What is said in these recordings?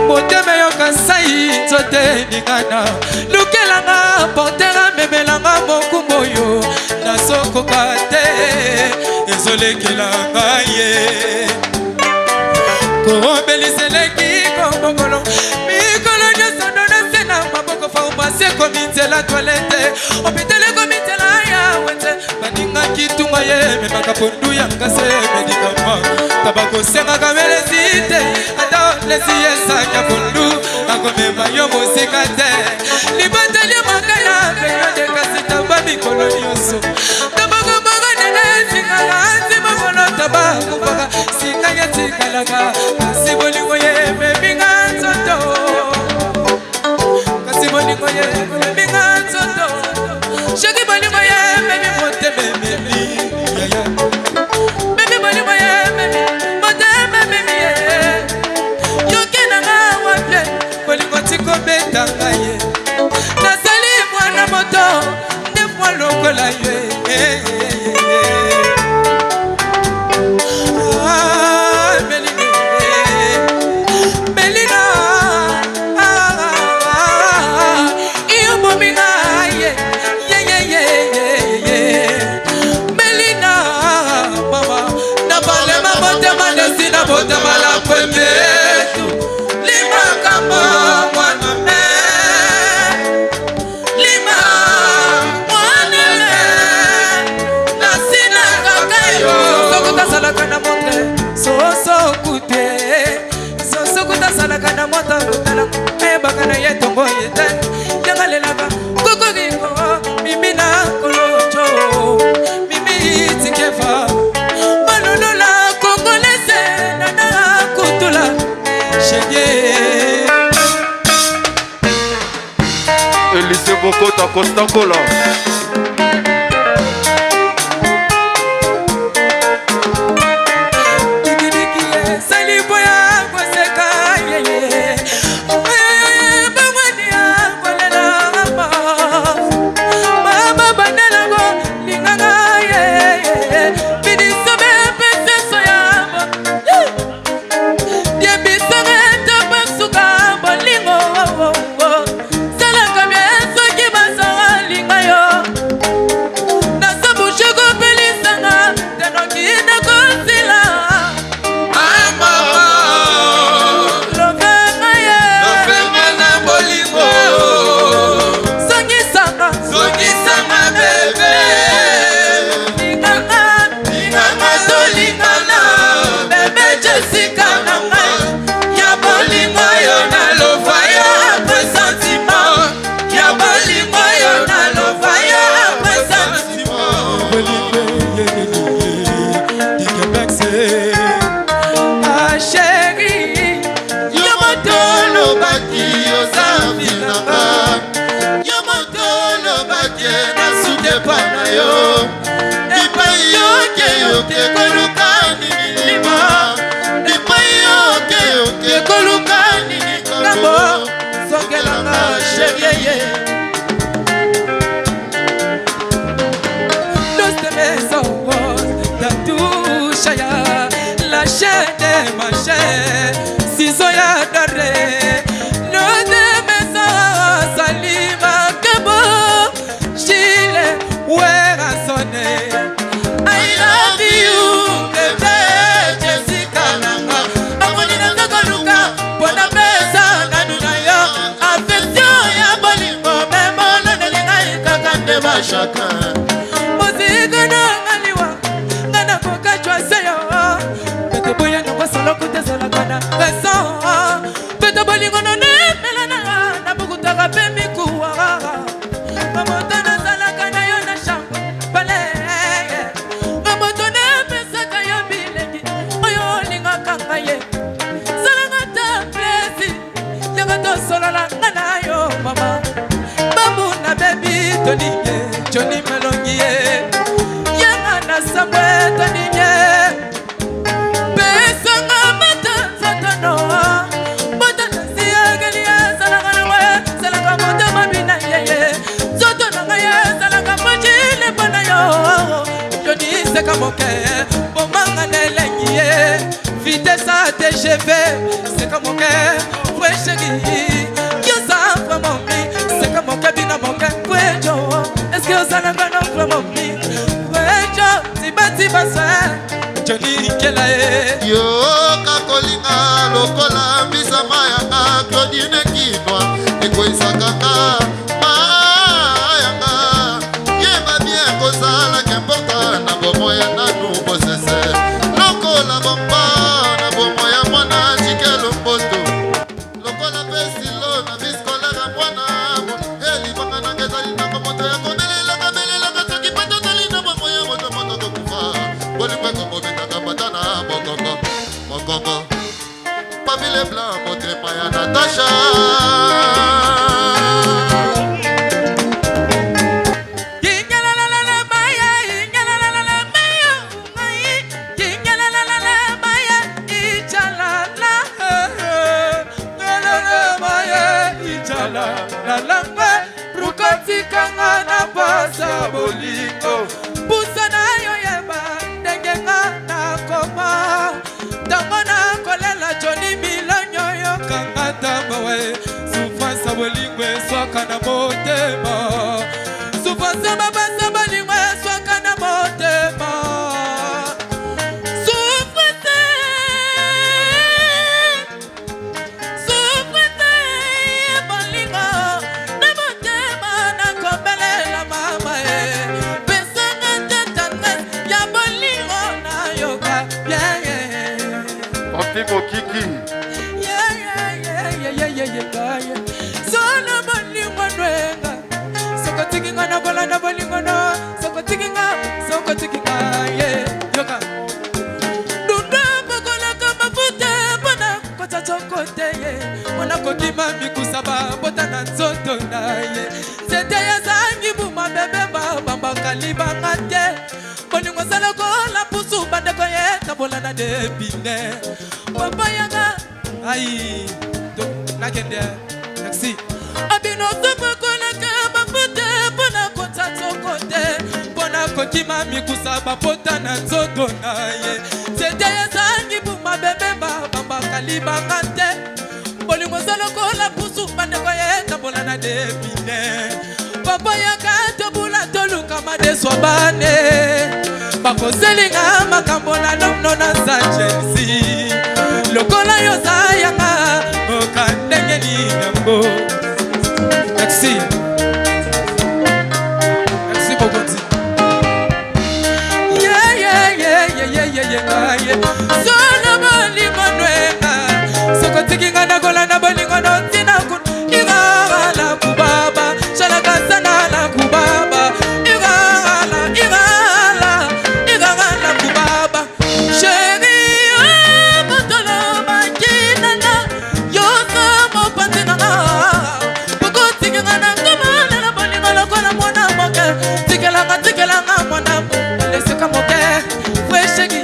Motema eyoka sai, nzoto eningana. Lukelanga porter amemelanga mokumba oyo nazokoka te, ezolekela ngai ye. Kobelisa eleki kobokolo mikolo nyonso nonase na maboko. Pharmacie ekomi nzela, toilette, hôpital ekomi nzela ya wenze. Baningaki tunga ye ememaka pondu ya nkase, médicament tabakosengaka melesi te. Ata lesi esaki ya pondu akomema yo mosika te. Libota liamaka ya periode, kasi taba mikolo nyonso tabakomaka nene esingaka nzima mokolo taba kufaka singa ya tikalaka. Kasi bolingo ye ememinga nzoto, kasi bolingo ye ememinga nzoto, soki bolingo ye ememi motema, ememi yaya, memi bolingo ye ememi motema, ememi ye yokenanga wapi bolingo tikobetanga ye. Nazali mwana moto nde mwa lokola ye. Ah, Melina, Melina, ah, iyo bominga ye, ye, ye, ye, ye, ye. Melina, mama, na balema motema nesi na botema la pembe tu. Limakambo mwana me, lima mwana me, nasina kaka yo. Soki tasalaka na montre, soso kute, soso kutasalaka na moto, kotala ayebaka na ye tongo ye te. Yanga lelaka kokoriko mimi na kolojo mimi tikefa malolola kongolese nana kutula shege. Élysée Bokota Constant Kola. Dikidiki esali boya koseka yeye, bangwani ya kolela mama bandelango linganga ye bidiso bepeseso yabo diebisanga etapasuka bolingo salaka bien soki bazolinga yo nasabushe kopelisanga tenoki nakosila. Mama, lovenga ye. Lovenga na bolingo. Songisanga. Zongisanga bébé. Linganga. Linganga, tolingana. Bébé Jessica na ngai Ya bolingo yo nalova yo après sentiment. Ya bolingo yo nalova yo après sentiment. Bolingo dikepekse, ah chéri. Yo moto olobaki oza vie na nga. Yo moto olobaki nasuki epa na yo. Bipai yoke yoke koluka nini lima. Bipai yoke yoke koluka nini ngambo. Kambo. Songelanga chérie ye. Los de maisons, Tatouchaya, la chaîne de ma chaîne, ciseaux ya doré. Los de maisons, Salima Kabo, Chile, Werasone. I love you, Bébé Jessica nanga. Bamoni nanga koluka mpona pesa nanu na yo affection ya bolingo memoloneli ngai Kaka nde bashaka. Mozika nanga liwa nga nakokacwa se yo pete boya nango solo kuta ezalaka na raison pete bolingo nonemela nanga nabukutaka mpe mikuwa bamoto nazalaka na yo na chambre pale bamoto napesaka yo bilengi oyo olingaka ngai ye salanga ta plaisir yanga tosolola nga na yo mama babu na bebi toninge joni. Seka moke, vrai chéri. Yoza vraiment mi. Seka moke bina moke kwejo. Est-ce que ozalaka na vraiment mi? Kwejo, tiba tiba soin. Johnny Kela ye. Yoka kolinga lokola mbisa mayanga Claudine Kinwa ekweisaka nga mayanga yeba bien kozala qu'important na bomoi ya nanu bosese lokola bomba na bomoi ya mwana jikelo mboto lokola mpe silo na biskolere mwana elibanga nanga ezali nanga moto ya kobelelaka belelaka soki mpe tozali na bomoi ya moto moto kokufa bolingo ekobobetaka pata na mokongo mokongo pabile blanc motema ya natasha. Kotikanga na pasa bolingo pusa na yo yeba ndenge nga nakoma ntango nakolela joni milonyo yokanga ntango we souffrance ya bolingo eswaka na motema souffrance ya babasa bolingo eswaka na motema souffrance souffrance bolingo na motema nakobelela mama e pesanga te tendresse ya bolingo nayoka yeah, yeah. Papi Mokiki. Solo bolingo nwenga sokotikinga nakolanda bolingo no sokotikinga sokotikinga ye yoka dunda bokolaka mafuta mpona kotya toko te ye mpona kokima mikusa babota na nzoto na ye nzete yazangi buma bebe babambaka libanga te bolingo eza lokola pusu bandeko ye tambola na depine papa yanga ai to nakende merci abino tobokolaka mafuta mpona kotya toko te mpona kokima mikusa bapota na nzoto na ye nzete ezangi buma bebe babambaka libanga te bolingo eza lokola pusu bandeko ye tambola na depine papa yaka tobula toluka madeswa bane bakoselinga makambo na lomno na sa Chelsea lokola yo oza yanga oka ndenge nini yango merci merci mokonzi solo bolingo nwenga sokotiki nga nakolanda bolingo notina kuna igala kubaba shalakasana na kubaba igala igala igala kubaba sheri motolo makinana yoso mopanzi nanga bokotiki nga na ngomalela bolingo lokola mwana moke tikelanga tikelanga mwana lesika moke freshegi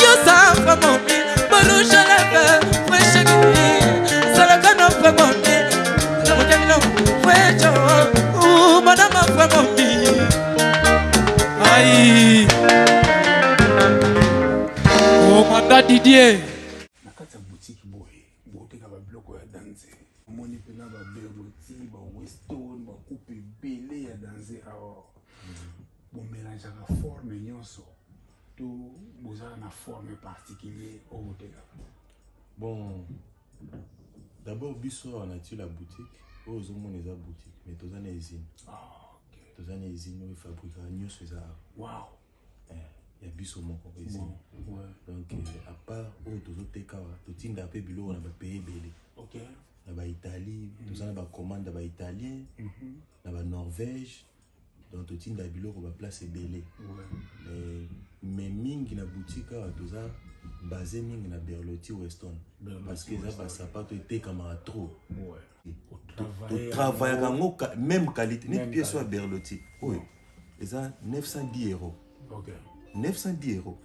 yosa framomi bolusheleve freshegi salaka na framomi namokemino frejo madama framomi ai komanda Didier. Na kati ya boutique boye boteka babiloko ya danse omoni mpena baberloti baweston bakupe ebele ya danse awa bomelangeaka forme nyonso to bozala na forme particulier oyo botekaka? Bon, d'abord biso awa na ti la boutique oyo ozomona eza boutique, mais toza na usine. Ah, ok. Toza na usine oyo efabrikaka nyonso eza awa. Eh, ya biso moko usine. Donc à part oyo tozoteka awa, totindaka mpe biloko na bapays ebele. Na baitalie toza na bacommande ya baitalien, na banorvège, donc totindaka biloko baplace ebele. Mais mingi na boutique awa toza basé mingi na Berlotti Weston. Berlotti, parce que eza Weston. Basapato etekamaka trop. Otravaille Totravaillaka yango même qualité neti Même pièce oyo ya qualité. Berlotti oyo eza 910 euros. 910 euros.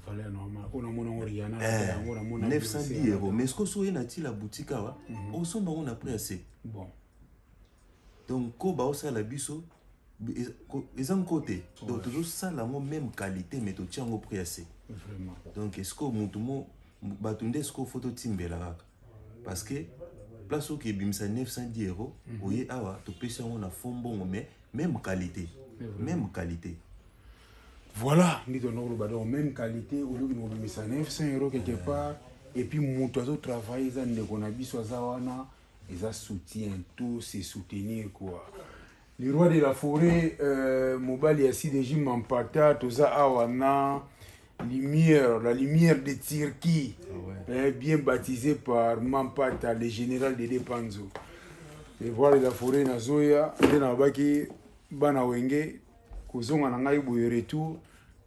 Valeur normale oyo namona yango Rihanna Eh, yango namona 910 euros, mais ce soki oye na ti la boutique awa, osomba yango na prix ya se. Donc ko baosala biso eza nko te, donc tozosala yango même qualité, mais totia yango prix ya se. Donc est ce que motu mo Bato nde sikoyo fo totimbela kaka, parce que place oyo ebimisa 910 euros, oye awa topesi yango na fo mbongo, mais même qualité, même qualité. Voilà, nde tona koloba. Donc même qualité, oluki na kobimisa 900 € quelque part, et puis moto azotravaille eza ndeko na biso aza wana, eza soutien, tout se soutenir quoi. Le roi de la forêt, mobali ya CDJ Mampata, toza awa na lumière, la lumière de Turquie. Bien baptisé par Mampata, le général de Depanzo, le roi de la forêt. Nazoya nde nalobaki bana Wenge, kozonga na ngai boye, retour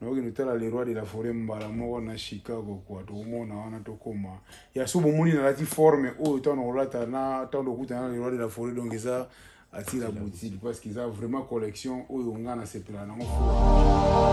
nakokende kotala le roi de la forêt mbala moko na Chicago kwa. Tokomona wana, tokóma ya so. Bomoni nalati forme oyo ntango nakolata na ntango tokutana na le roi de la forêt. Donc eza Atila Boutique, parce que eza vraiment collection oyo nga nasepela nango fort.